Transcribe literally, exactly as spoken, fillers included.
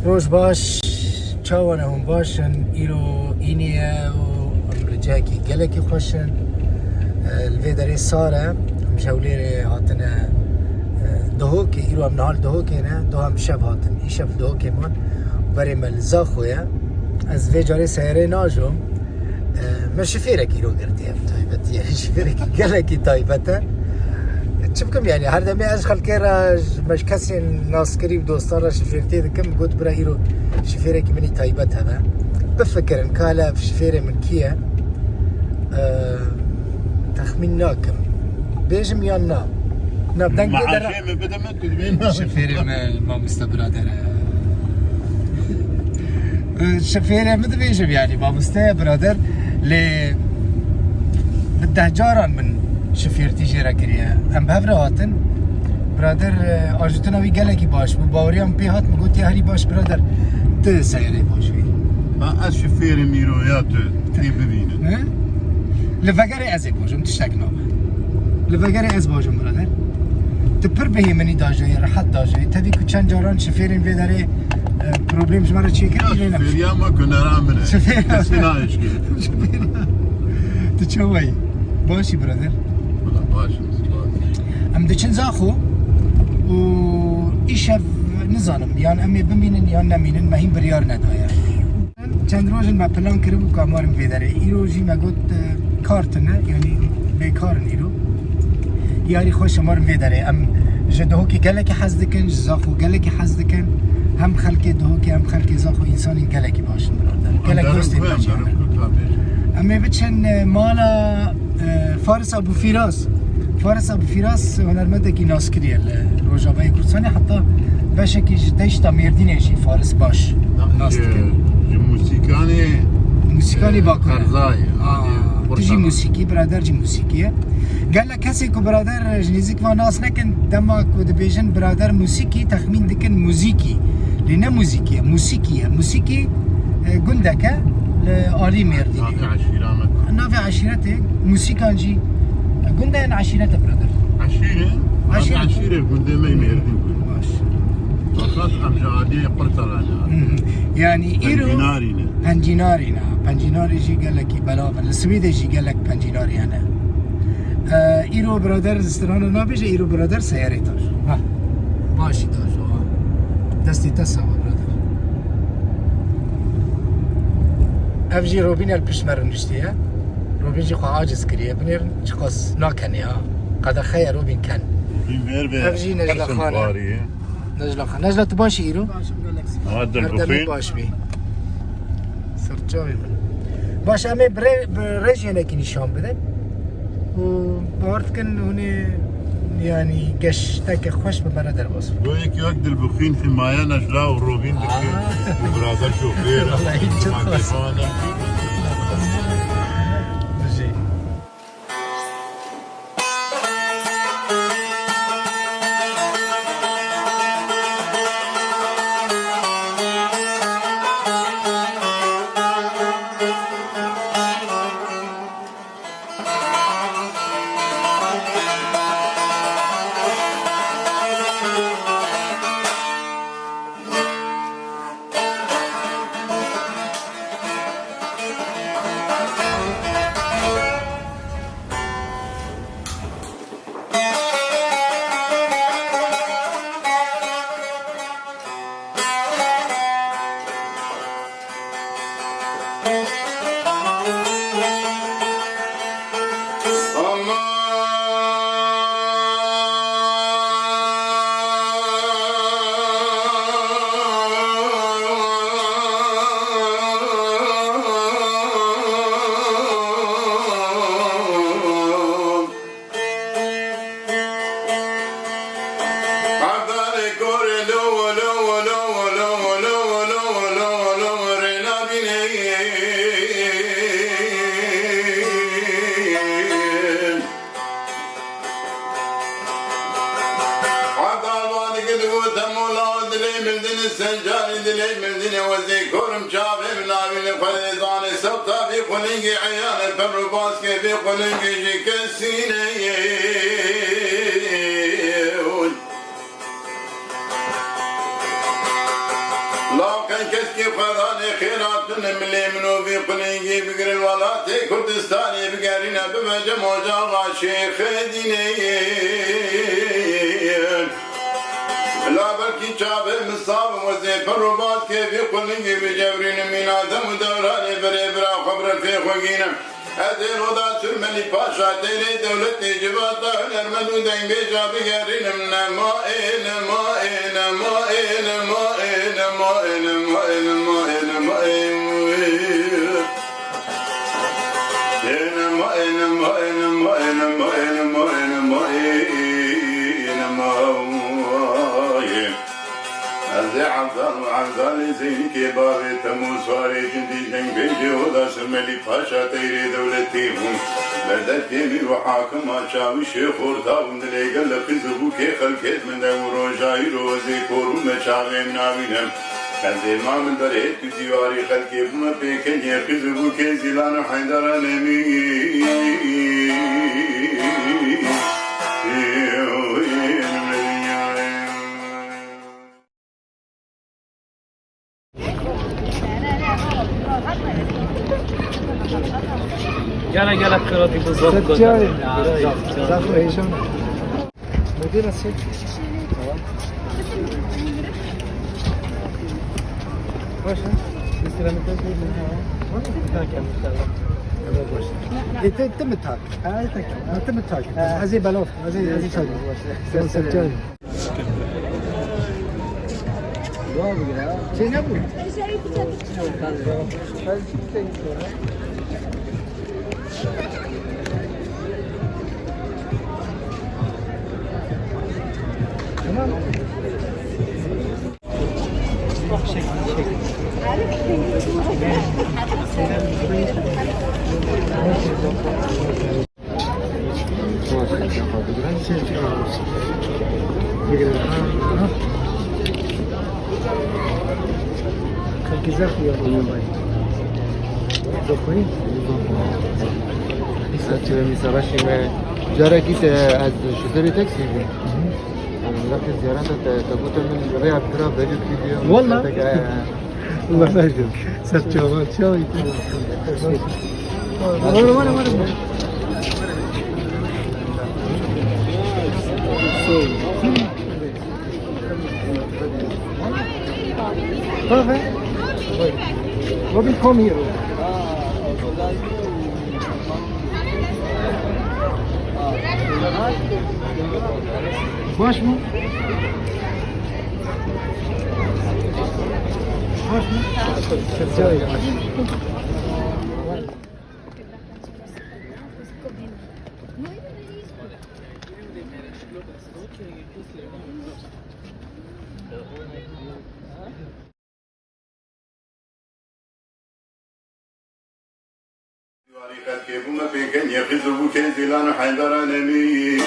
Roj baş, çawa ne hûn baş in? Îro înî ye û em li cihekî gelekî xweş in. E, li vê derê sar e. Em ji Hewlêrê hatine, e, Duhokê. Îro em niha li Duhokê ne. Duha em şev hatin. Îşev li Duhokê man. Berê me li Zaxo ye. Ez vê carê seyarê najom. E, me şifêrekî îro girtiye bi taybetî, yani şifêrekî gelekî taybet e. Çi bikim yani, her demê ez xelkê re, ji, me ji kesên naskirî û dostan re şifêrtiyê dikim, got bira îro şifêrekî min î taybet hebe. Bifikirin ka hele ev şifêrê min kî ye? E, texmîn nakim. Bêjim yan na? Na, dengê de Mehaşê min bide min, tu dibê na. Şifêrê me mamoste birader e. Şifêrê min dibêjim, yani, mamoste ye, birader. Lê bi deh caran min şifêrtî jê re kiriye. Em bi hev re hatin. Birader, e, ajutina wî gelekî baş bû. Baweriya min pê hat, min got, "Ya herî baş, birader, tu seyarê baş wî." Ha, ez şifêrê mîroya tu tê bibînin. He? Li vegerê ez ê bajim, tiştek nabe. Li vegerê ez bajim, birader. Tu pir bihêminî dajayê, rehet dajayê. Tevî ku çend caran şifêrên vê derê, e, problem ji me re çêkir, Ya lê ne. Şifêriya me ku nera min e. Şifêriya. Kesî naeşkê. Şifêriya. Tu çawa yî? Başî, birader? Wala baş im, spas. Em diçin Zaxo û îşev nizanim, yan em ê bimînin yan nemînin, me hîn biryar nedaye. Çend roj in me plan kiribû ku em werin vê derê. Îro jî me got, e, kar tune, yanî bêkar in îro. Yarî xweş em werin vê derê. Em ji Duhokê gelekî hez dikin, ji Zaxo gelekî hez dikin. Hem xelkê Duhokê hem xelkê Zaxo însanên gelekî baş in, birader. Gelek dostên me jî hene. Em ê biçin, e, mala E, Faris Abu Firas. Faris Abu Firas hunermendekî naskirî ye li Rojavayê Kurdistanê. Heta beşekî ji deşta Mêrdînê jî Faris baş nas dikin. Ji, ji mûsîkanê, Mûsîkanê e, Bakur e. Qerzayê, Aa, aliyê tu jî Kurdan. Mûsîkî, birader jî mûsîkî ye. Gelek kesê ku birader ji nêzîk van nas nekin, dema ku dibêjin birader mûsîkî, texmîn dikin muzîkî. Lê ne muzîkî ye, mûsîkî ye. Mûsîkî, e, gundek e li alî Mêrdînê. Navê eşîra me. Navê eşîretê, mûsîkan jî, e, gund e yan eşîret e, birader? Eşîr e. Eşîr e. Eşîr e, gundê me Mêrdîn bû. Baş. Fakat em ji aliyê Qurtalanê hatin. Hı hı. Yani îro Pencînarî ne. Pencînarî ne. Pencînarî jî gelekî belav in. Li Swêdê jî gelek pencînarî hene. E, îro birader strana nabêje, îro birader seyarê tajo. Ha. Başî tajo, ha. Destê te sax be, birader. Ev jî Robîn el pişt me re niştiye. Robîn jî xwe aciz kiriye. Binêrin çiqas nakenê, ha. Qedexe ye, Robîn, ken. Robîn ver be. Ev jî Necla Xan e. Necla Xan. Necla, tu baş î îro? Baş im, gelek spas. Her demê baş bî. Serçavê min. Baş, em ê bi rê-, bi rêjênekî nîşan bidin. Û bawer dikin hûn ê, yanî, geşteke xweş bi me re derbas bikin. Goyek wek Dilbixwîn himaye Necla û Robîn dikin. Aa. Û birader şofêr e. Wallahî, çi xweş. Bijî. Dilê min dinê, sencarî dilê min dinê, wezê korim çavê min navîne xwedê zanê, sewta vî xulingê eyanê, per û baskê vî xulingê jî kesî neyê. Laqe keskê xwedanê xêr hatine milê min û vî qulingî bigirin welatê Kurdistanê bigerîne bibe cem ocaxa şêxê dînê. La belkî çavê min sav in wezê per û baskê vî qulingî bicewrînim mîna dem û dewranê berê bira xwe bi refê xwe gînim. Ez ê roda Surmelî Paşa têrê dewletê civata hunermend û dengbêja bigerînim. Nema ê, nema ê, nema ê, nema ê, nema ê, nema ê, nema ê, nema ê. Ê nema ê, nema ê, nema ê, nema ê, nema ê, nema ê, nema ê. Ez ê Evdal û Evdalê Zeynîkê bavê Temûz warê cindî dengbêjê oda Surmelî Paşa teyrê dewletê bûm. Berdevkê mîr û hakima çawişê xorta bûm dilê gel li qiz û bûkê xelkê min de û roja îro ez ê kor û me çavê min nabînim. Ez ê mamil berê tu dîwarî xelkê bûme pêkeniyê qiz û bûkê Zîlan û Heydaranê min. Gele gele kırıldı bu zor. Zaf heyecan. Model nasıl? Tamam. Baş ha? Biz selamı koyuyoruz. Tamam. Tamam, tamam. Ete, ete mi tak? Ha, ete tak. Ete mi tak? Ha. Azî balof, azî, azî tak. Sen, sen, sen. Şey ne bu? Tamam. Mesela, mesela, şimdi, carekî te ez şoförê taksî bûm. Welakin ziyareta te, te gote min rêya bira belî kiriye. Walla. Te ge-, Allah razı olsun. Ser çava, çava. Wala, wala, wala. Parfait. Robin, come here. Baş mı? Baş mı? Warî xelkê bûme pêkeniyê qiz û bûkê Zîlan û Heydaranê min.